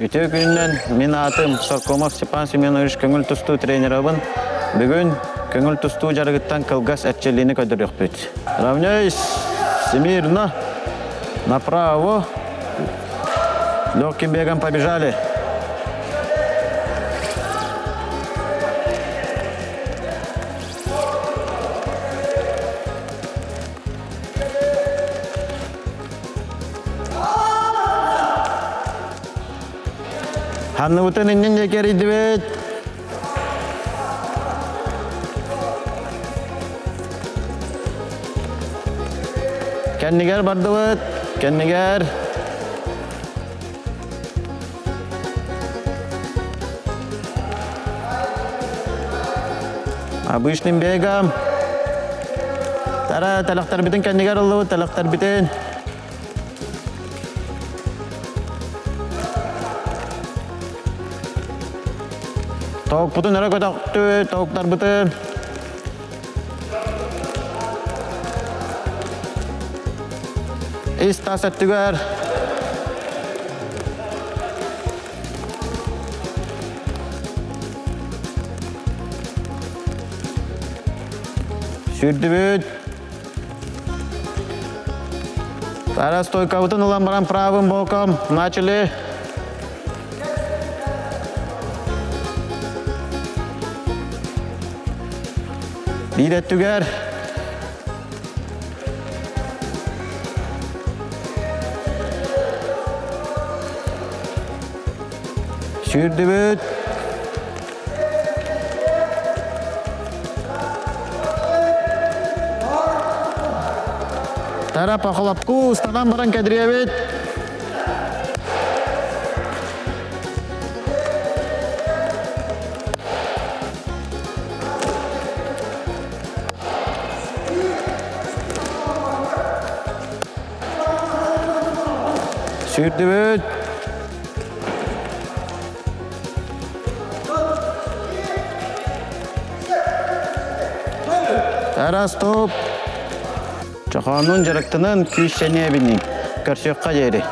Үтүө күнүнэн, мин аатым Соркомов Степан Семенович көҥүл тустуу тренерабын. Бүгүн көҥүл тустуу дьарыгыттан кылгас эрчиллиини көрдөрүөхпүт. Равняйсь смирно, направо, легким бегом побежали. Ханныбытын иннин диэки эрийдибит. Кэннигэр бардыбыт. Кэннигэр. Обычным бегом. Тара, тэлэхтэрбитин кэннигэр ыллыбыт, тэлэхтэрбитин. Тоокпутун өрө көтөхтү, тооктарбытын. Ис тас өттүгэр. Сүүрдүбүт. Тара стойкабытын ылан баран правым боком. Начали. Биир өттүгэр. Сүүрдүбүт. Тара похлопку устанан баран кэдириэбит. Сүүрдүбүт. Тара стоп. Чохоонун дьарыктанан күүс сэниэ эбинин. Көрсүөххэ диэри.